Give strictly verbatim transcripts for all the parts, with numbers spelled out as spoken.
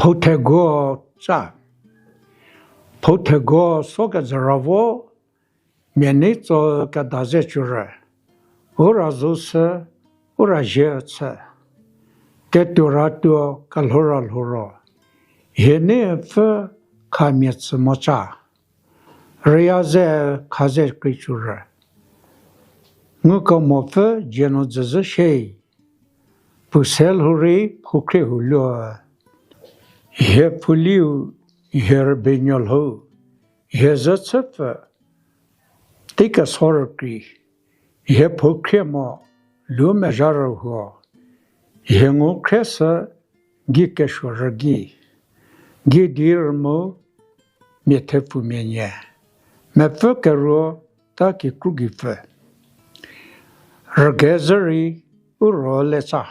Phoutheguo ca. Phoutheguo so kezü ra vo, mia nei tso keda ze cü rü. U ra zo sü, u ra zie chü. Ketuo ra tuo kelhou ra lhou ro. Hie neipfü khamia tsü mo ca. Rüya ze kha ze krei cü rü. Ngukemopfü dzie nu dzüzhü shie. Puo se lhou rei phoukhrie hu luo. Hie pfuliu, hie rübei nuo lhou. Hie zhü chüpfü, teikeso rükrie. Hie phoukhrie mo, lu mezha rühuo. Hie ngu khrie sü, gei kesuo rügei. Gei di rümu, mia thepfumia nie. Mepfü keruo ta kikru gei pfü. Rügezhü rei u ro le ca.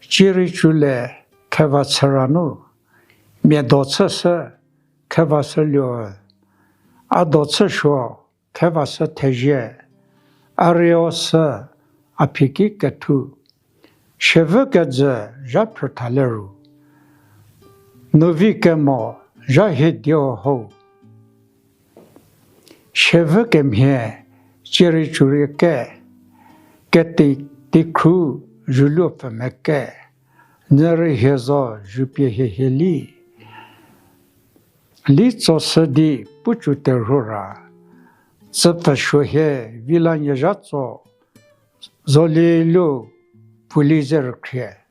Cierei cüle kheva chü ra nu. Mia do chü sü kheva sü luo. A do chü suo kheva sü thezie. A rio sü a phiki kethu. Sievü kejü zha phrütha le ru. Nuvi kemo zha hie dio ho. Sievü kemhie cierei cürie ke, keti tikhru zhuluo pfü meke, nyü rei hie zo zhupie hie hie li. Li tso sü di pucü terhuo ra, tsüpfü suo hie vi la nyü zha tso, zolie lu puo li ze rükhrie.